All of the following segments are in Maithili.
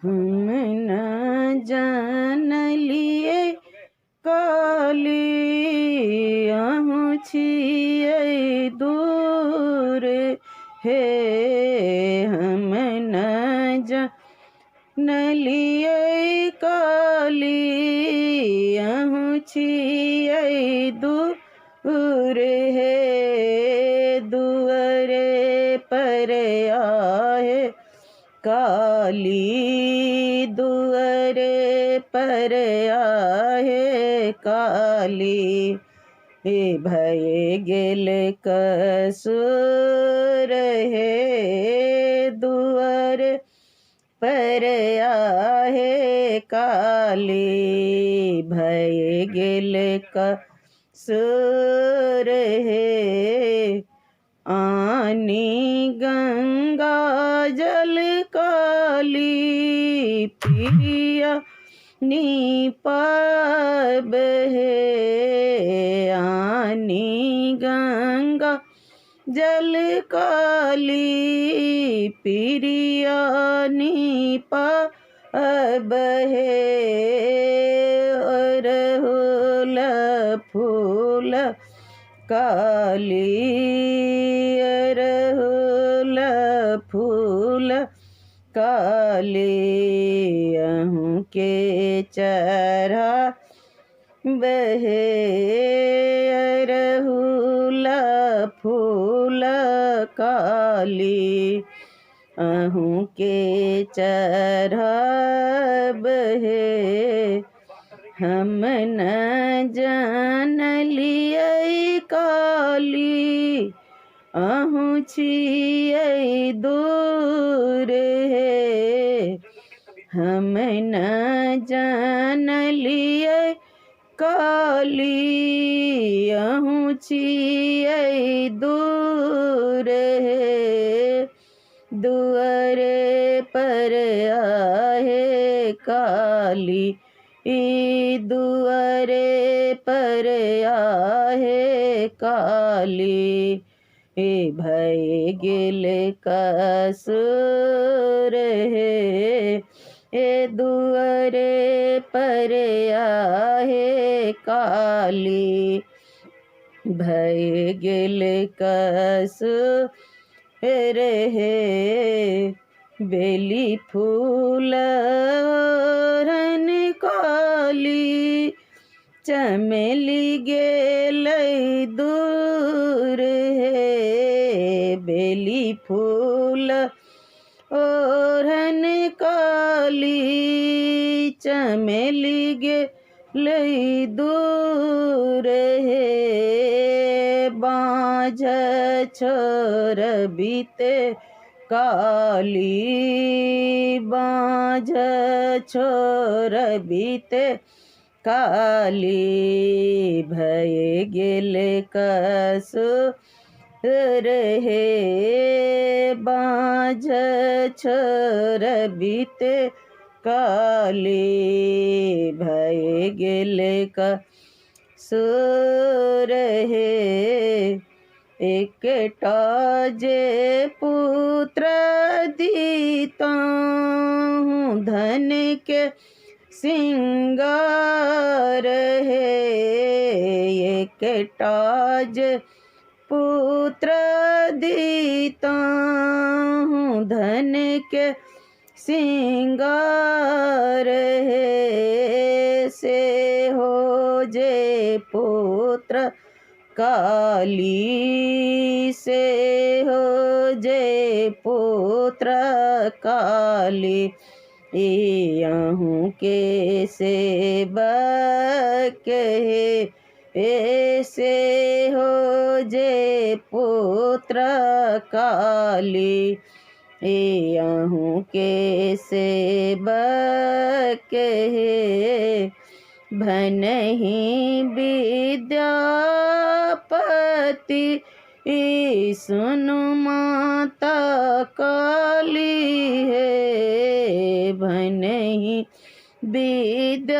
हम न जानलियै काली अहूँ छियै दूर हे। हम न जानलियै काली अहूँ छियै दूर हे। दुअरे पर आहे काली दुअरे पर आहे काली भय गेल कसूर हे। दुअर पर आहे काली भय गेल कसूर हे। आनी गंगा जल काली पिरिया नीपाब हे। आनी गंगा जल काली पिरिया नीपाब हे। अरहुल फूल काली अरहुल फूल काली अहूँ के चढ़ा बहे। अरहुल फूल काली अहूँ के चढ़ाब हे। हम न जानलियै काली अहूँ छियै दूर हे। हम न जानलियै काली अहूँ छियै दूर हे। दुअरे पर आहे काली दुअरे पर आहे काली भय गेल कसूर हे। ए दुअरे पर आहे काली भय गेल कसूर हे। बेली फूल ओढ़न काली चमेली गेलै दूर हे। बेली फूल ओढ़न काली चमेली गेलै दूर हे। बाँझ छोर बीते काली बाँझ छोर बीते काली भय गेल कसूर हे। बाँझ छोर बीते काली भय गेल कसूर हे। एकटा जे पुत्र दितहुँ धन के सिंगार हे। एकटा जे पुत्र दितहुँ धन के सिंगार हे। से हो जे पुत्र काली से हो जे पुत्र काली अहूँ के सेवक हे। से हो जे पुत्र काली अहूँ के सेवक हे। भनहि विद्यापति सुनु माता काली हे। भनहि विद्यापति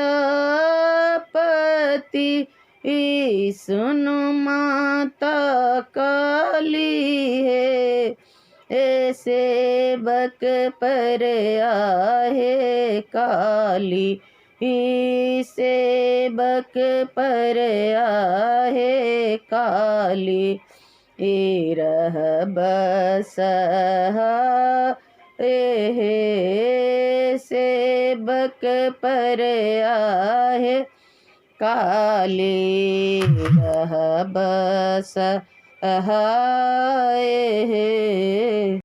सुनु माता काली हे। सेवक पर आहे काली, सेवक पर आहे काली। रह बसहा हे, सेवक पर आहे काली, रह बस हे।